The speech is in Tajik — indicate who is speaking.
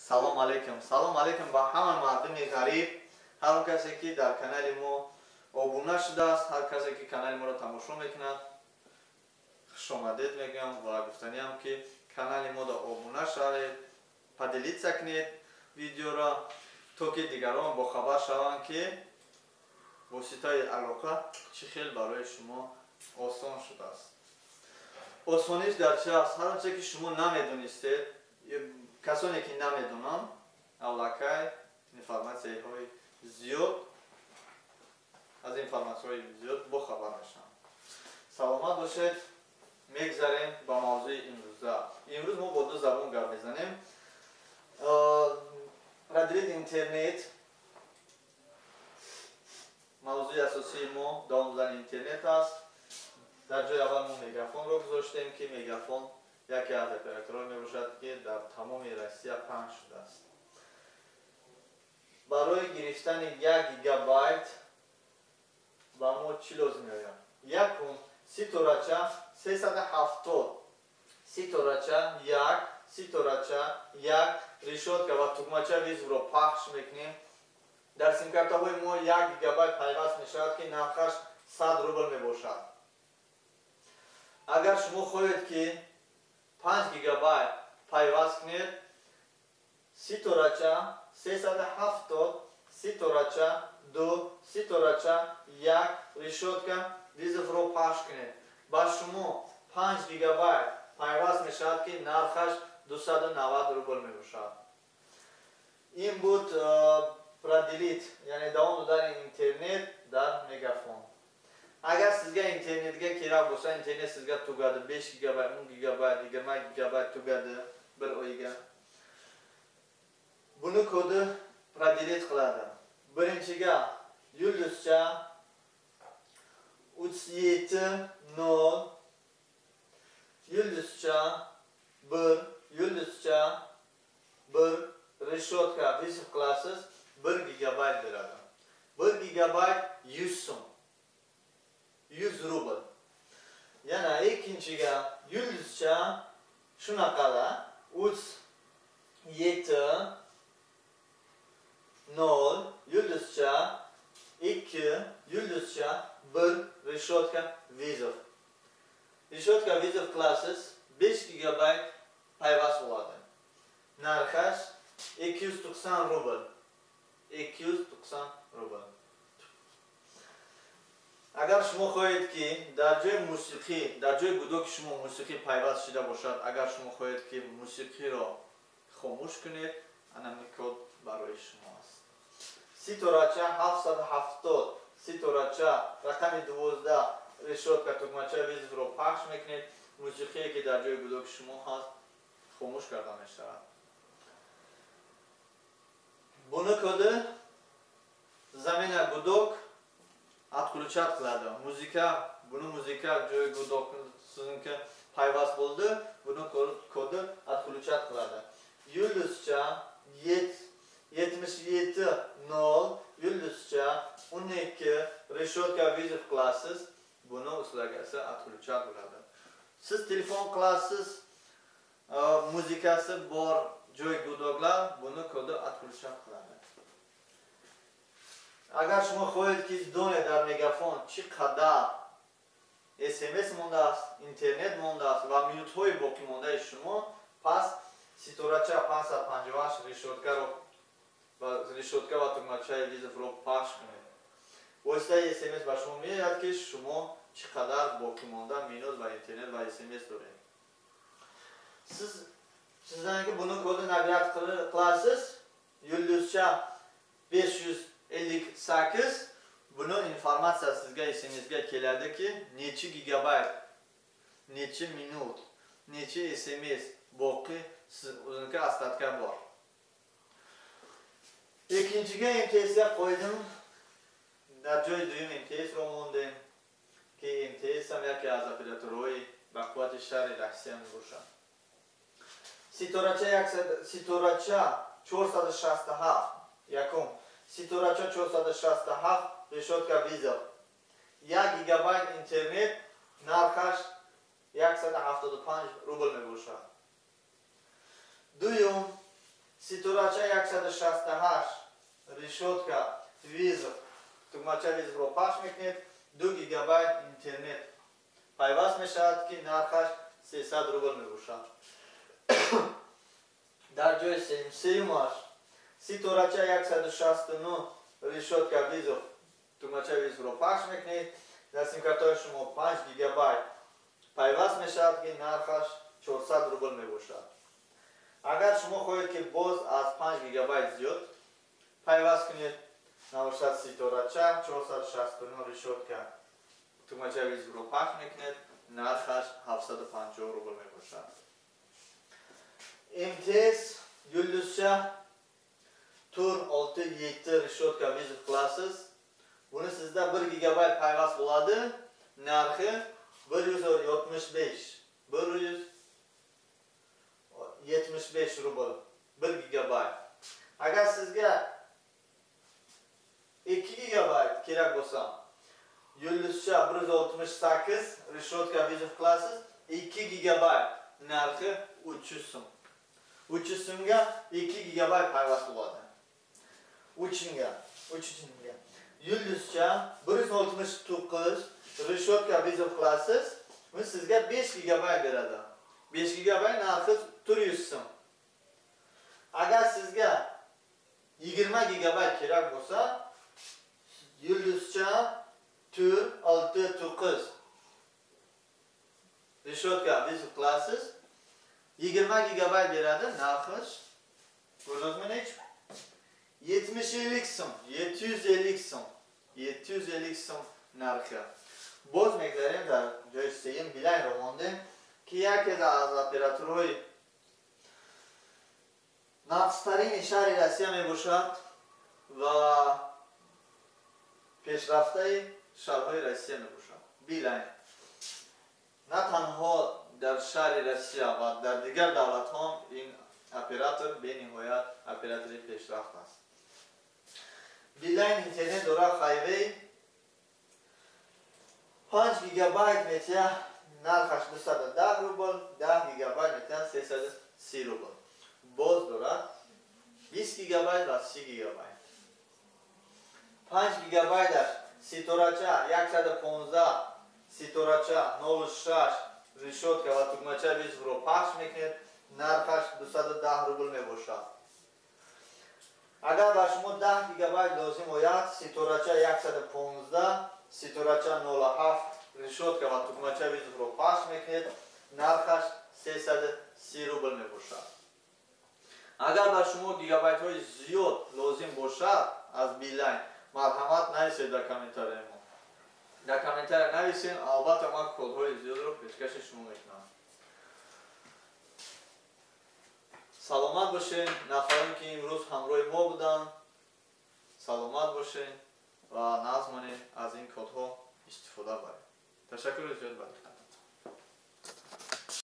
Speaker 1: Салом алейкум. Салом алейкум ба ҳама мардуми ғариб, ҳар он касе ки дар канали мо обуна шудааст, ҳар касе ки канали моро тамошо мекунад, хушомадед мегӯям ва гуфтаниам ки канали моро обуна шавед, поделиться кунед видеоро, то ки дигарон бохабар шаванд ки воситаи алоқа чӣ хел барои шумо осон шудааст. Осониш дар чи аст? Ҳар он чизе ки шумо намедонистед, касоне ки намедонанд, аллакай информатсияҳои зиёд, аз информатсияҳои зиёд бохабар мешаванд. Саломат бошед. Мегзарем ба мавзӯи имрӯза. Имрӯз мо бо ду забон гап мезанем. Продлить интернет, мавзӯи асосии мо давом додани интернет аст. Дар ҷои аввал мо Мегафонро гузоштем, ки Мегафон яке аз операторҳо мебошад, ки дар тамоми Россия паҳн шудааст. Барои гирифтани 1 гигабайт ба мо чӣ лозим меояд? Якум, ситорача 370 ситорача як ситорача як решётка ва тугмача вызов ро пахш мекунем. Дар симкартаҳои мо 1 гигабайт пайваст мешавад, ки нархаш 100 рубл мебошад. Агар шумо хоҳед, ки 5 гигабайт пайваст кунед, ситорача 370 ситорача ду ситорача як решётка вызов ро пахш кунед. Ба шумо 5 гигабайт пайваст мешавад, ки нархаш 290 рубл мебошад. Ин буд продлить, яъне давом додани интернет дар Мегафон. Агар сизга интернетга керак болса, интернет сизга тугады, 5 гигабайт, 10 гигабайт, 20 гигабайт тугады bir oyga, buni kodi продлить qiladi. Birinchiga yulduzcha 37 0 yulduzcha 1 yulduzcha 1 решётка вызов qilasiz, 1 gigabayt beradi. 1 gigabayt 100 so'm, 100 rubl. Yana ikkinchiga yulduzcha shunaqada 37 0 yulduzcha 2 yulduzcha 1 решётка вызов, решётка вызов qilasiz, 5 gigabayt payvast bo'ladi. Narxi 290 rubl, 290 rubl. Агар шумо хоҳед, ки дар ҷои мусиқӣ, дар ҷои гудоки шумо мусиқӣ пайваст шуда бошад, агар шумо хоҳед, ки мусиқиро хомӯш кунед, анами код барои шумо аст: ситорача 770 ситорача рақами 12 решётка тугмача вызов ро пахш мекунед, мусиқие ки дар ҷои гудоки шумо ҳаст, хомӯш карда мешавад. Буни коди замена гудок отключать qiladi музыка. Buni музыка joyi гудок sizniki payvast bo'ldi, buni kodi отключать qiladi: yulduzcha 77 0 yulduzcha 12 решётка вызов qilasiz, buni услуга si отключать bo'ladi. Siz telefon qilasiz, muzikasi bor joy gudoklar, buni kodi отключать qiladi. Агар шумо хоҳед, ки донед, дар Мегафон чӣ қадар СМС мондааст, интернет мондааст ва минутҳои боқимондаи шумо, пас ситорача 558 решётка ро, решётка ва тугмачаи вызов ро пахш кунед. Воситаи СМС ба шумо меояд, ки шумо чӣ қадар боқимонда минут ва интернет ва СМС доред. Siz sizdan buni kodi набирать qilasiz: yulduzcha 558. Buni informatsiya sizga SMSga keladiki, nechi gigabayt, nechi minut, nechi SMS boqi o'ziniki остатка bor. Ikkinchiga MTSga qo'ydim. Дар ҷои дуюм МТС ро мондем, ки МТС ҳам яке аз операторҳои бақуввати шаҳри Россия мебошад. Ситорача ситорача 467, якум, ситорача 467 решётка вызов, 1 гигабайт интернет нархаш 175 рубл мебошад. Дуюм. Ситорача 168 решётка вызов тугмача вызов ро пахш мекунед, 2 гигабайт интернет пайваст мешавад, ки нархаш 300 рубл мебошад. Дар ҷои сеюмаш ситорача 169 решётка вызов тугмача вызов ро пахш мекунед, дар симкартҳои шумо 5 гигабайт пайваст мешавад, ки нархаш 400 рубл мебошад. Агар шумо хоҳед, ки боз аз 5 гигабайт зиёд пайваст кунед, набошад ситорача 469 решётка тугмача вызов ро пахш мекунед, нархаш 750 рубл мебошад. МТС yulduzcha 4 6 7 решётка вызов qilasiz. Buni sizda 1 gigabayt payvast bo'ladi. Narxi 175 175 rubl 1 gigabayt. Agar sizga 2 gigabayt kerak bo'lsa, yulduzcha 168 решётка вызов qilasiz, 2 gigabayt narxi 300 so'm. 300 so'mga 2 gigabayt payvast bo'ladi. 3 mingga. Yulduzcha 169 решётка вызов qilasiz, bu sizga 5 gigabayt beradi. 5 gigabayt narxi 400 so'm. Agar sizga 20 gigabayt kerak bo'lsa, yulduzcha 4 6 9 решётка вызов qilasiz, 20 gigabayt beradi, narxi ko'rdingizmi necha? 750 so'm, 750 so'm, 750 so'm нархи. Боз мегзарем дар ҷои сеюм Билайнро мондем, ки яке аз операторҳои нақстарини шаҳри Россия мебошад ва пешрафтаи шаҳрҳои Россия мебошад. Билайн на танҳо дар шаҳри Россия ва дар дигар давлатҳо ин оператор бениҳоят оператори пешрафт аст. Билайн интернет дорад хайвей 5 гигабайт метия, нархаш 210 рубл, 10 гигабайт метия 330 рубл. Боз дорад 20 гигабайт ва 30 гигабайт. 5 гигабайташ ситорача 115 ситорача 06 решётка ва тугмача вызов ро пахш мекунед, нархаш 210 рубл мебошад. Агар ба шумо 10 гигабайт лозим ояд, ситорача 115 ситорача 07 решётка ва тугмача вызов ро пахш мекунед, нархаш 330 рубл мебошад. Агар ба шумо гигабайтҳои зиёд лозим бошад аз Билайн, марҳамат нависед дар комментарияи мо. Дар комментария нависед, албатта ман кодҳои зиёдро пешкаши шумо мекунам. Саломат бошед, нафароне ки имрӯз ҳамроҳи мо буданд, саломат бошед ва назмонед аз ин кодҳо истифода баред. Ташаккури зиёд ба диққататон.